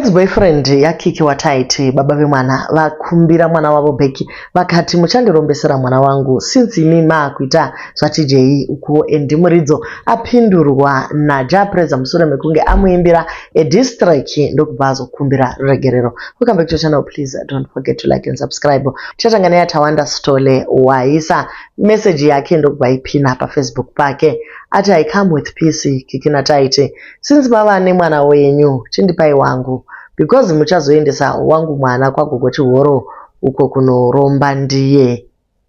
Ex-boyfriend yaKiki waTaiti, baba vemwana, vakumbira mwana wavo back vakati muchandirombesera mwana wangu since imi maakuita zvaTJ. Ukuwo Andy Muridzo apindurwa naJah Prayzah mushure mekunge amuimbira a diss track ndokubva azokumbira ruregerero. Welcome back to channel, please don't forget to like and subscribe. Tichatanga neyaTawanda Sithole waisa message yake ndokubva aipina paFacebook pake ati, "I come with peace, Kiki naTaiti. Since mava nemwana wenyu, chindipai wangu because muchazoendesa wangu mwana kwaGogo Chihoro uko kunoromba ndiye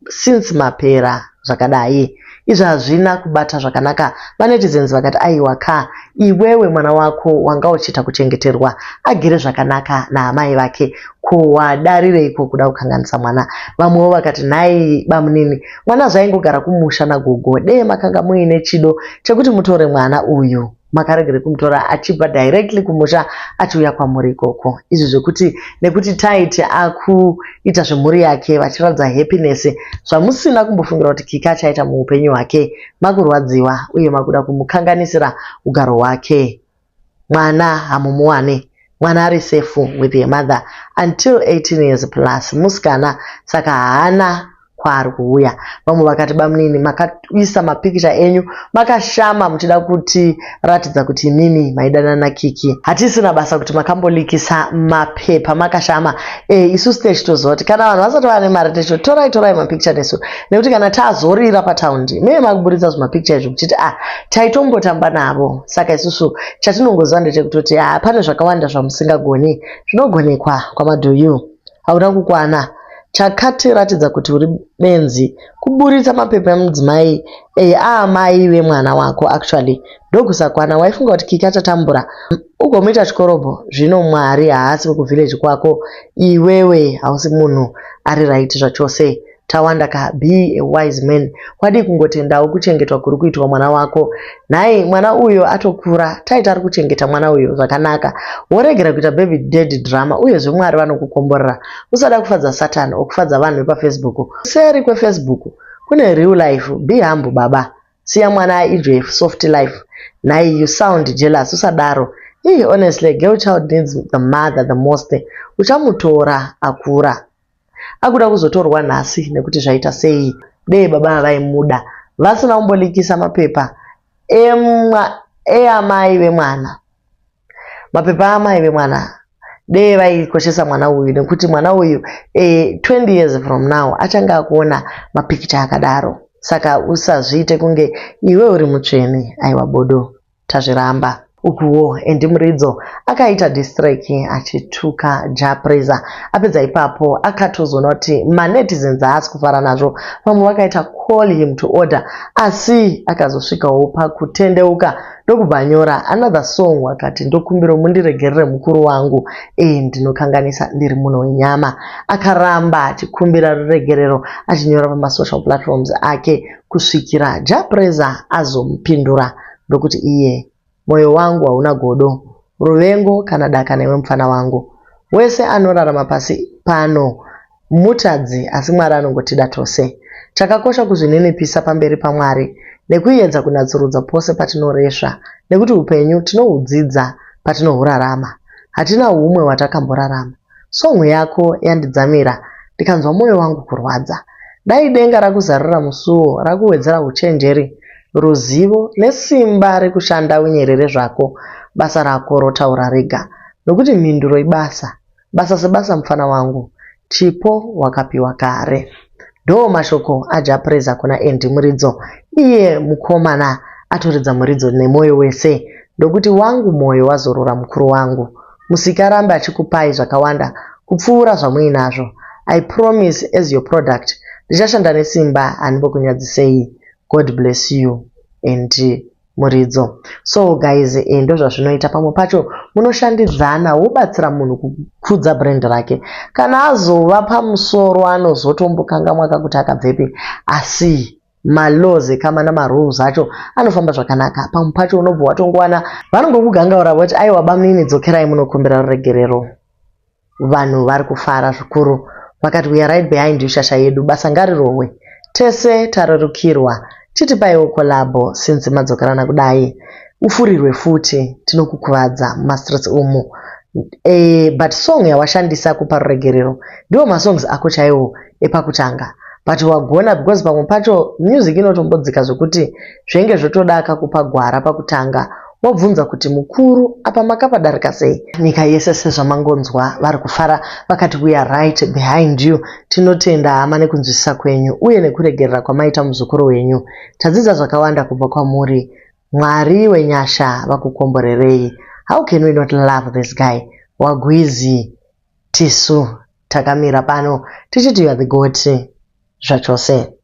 since mapera zvakadai." Izvi hazvina kubata zvakanaka. Manetizens vakati, "Aiwa ka, iwewe mwana wako wanga uchiita kuchengeterwa agere zvakanaka naamai vake, ko wadarireiko kuda kukanganisa mwana?" Vamwewo vakati, "Nhai bamunini, mwana zvaingogara kumusha nagogo, dee makanga muine chido chekuti mutore mwana uyu, makaregere kumutora achibva directly kumusha achiuya kwamuri ikoko? Izvi zvekuti nekuti Taiti akuita zvemhuri yake vachiratidza happiness zvamusina kumbofungira kuti Kiki achaita muupenyu hwake, makurwadziwa uye makuda kumukanganisira ugaro hwake. Mwana hamumuwane, mwana ari safe with her mother until 18 years plus, musikana, saka haana kwaari kuuya." Vamwe vakati, "Bamunini, makaisa mapikicha enyu makashama muchida kutiratidza kuti imimi maidanana naKiki. Hatisina basa kuti makambolikisa mapepa makashama. Isusu techitoziva kuti kana vanhu vasati vane mari techiti torai torai mapikicha nesu, nekuti kana tazorira pataundi meve makuburitsa zvimapikicha izvo muchiti ah, taitombotamba navo. Saka isusu chatinongoziva ndechekutoti ah, pane zvakawanda zvamusingagoni zvinogonekwa kwamadhuyu. Hauna kukwana. Chakatiratidza kuti uri benzi kuburitsa mapepa emudzimai aamai vemwana wako. Actually ndokusakwana. Waifunga kuti Kiki achatambura ugomuita chikorobho. Zvino Mwari haasi wekuvhileji kwako. Iwewe hausi munhu ari right zvachose. Tawanda ka, be a wise man. Wadii kungotendawo kuchengetwa kuri kuitwa mwana wako? Nhai, mwana uyo atokura, Taita ari kuchengeta mwana uyo zvakanaka. Woregera kuita baby daddy drama. Uyezve Mwari vanokukomborera. Usada kufadza Satan okufadza vanhu vepaFacebook. Kuseri kweFacebook kune real life. Be humble baba, siya mwana aenjoy soft life. Nhai, you sound jealous, usadaro. Ii, honestly, girl child needs the mother the most. Uchamutora akura. Akuda kuzotorwa nhasi nekuti zvaita sei? Dei baba vaimuda vasina kumbolikisa mapepa eamai vemwana, mapepa aamai vemwana. Dei vaikoshesa mwana uyu, nekuti mwana uyu 20 years from now achange akuona mapikicha akadaro. Saka usazviite kunge iwe uri mutsvene. Aiwa bodo, tazviramba." Ukuwo Andy Muridzo akaita diss track achituka Jah Prayzah. Apedza ipapo akatozoona kuti manetizens haasi kufara nazvo, vamwe vakaita call him to order, asi akazosvikawo pakutendeuka ndokubva anyora another song akati, "Ndokumbira mundiregerere mukuru wangu, ndinokanganisa, ndiri munhu wenyama." Akaramba achikumbira ruregerero achinyora pamasocial platforms ake kusvikira Jah Prayzah azomupindura ndokuti iye, "Mwoyo wangu hauna godo, ruvengo kana daka newe mufana wangu. Wese anorarama pasi pano mutadzi, asi Mwari anongotida tose. Chakakosha kuzvininipisa pamberi paMwari nekuedza kunatsurudza pose patinoresva, nekuti upenyu tinohudzidza patinohurarama, hatina humwe hwatakamborarama. Song yako yandidzamira ndikanzwa mwoyo wangu kurwadza. Dai denga rakuzarurira musuo rakuwedzera uchenjeri, ruzivo nesimba rekushanda unyerere zvako, basa rako rotaura rega, nokuti mhinduro ibasa. Basa sebasa mufana wangu, chipo wakapiwa kare." Ndo mashoko aJah Prayzah kuna Andy Muridzo. Iye mukomana atoridza muridzo nemwoyo wese ndokuti, "Wangu mwoyo wazorora mukuru wangu. Musiki arambe achikupai zvakawanda kupfuura zvamuinazvo. I promise, as your product ndichashanda nesimba, handimbokunyadzisei. God bless you, Andy Muridzo." So guys, ndo zvazvinoita. Pamwe pacho munoshandidzana, wobatsira munhu kukudza brand rake. Kana azova pamusoro anozotombokangamwa kakuti akabvepi, asi malaws ekama namarules acho anofamba zvakanaka. Pamwe pacho unobva watongowana vanongokugangaura voti, "Aiwa bamunini, dzokerai munokumbira ruregerero." Vanhu vari kufara zvikuru, vakati, "We are right behind you, shasha yedu. Basa ngarirohwe, tese tarerukirwa. Chitipaiwo collabo since madzokerana kudai, ufurirwe futi, tinokukuvadza mumastreets umu." But song yawashandisa kupa ruregerero ndiwo masongs ako chaiwo epakutanga, but wagona because pamwe pacho music inotombodzika zvekuti zvenge zvotoda akakupa gwara pakutanga. Wobvunza kuti mukuru apa makapadarika sei? Nyika yese, sezvamangonzwa, vari kufara, vakati, "We are right behind you." Tinotenda hama nekunzwisisa kwenyu uye nekuregerera kwamaita muzukuru wenyu. Tadzidza zvakawanda kubva kwamuri. Mwari wenyasha vakukomborerei. How can we not love this guy? Wagwizi, tisu takamira pano tichiti you are the GOAT zvachose.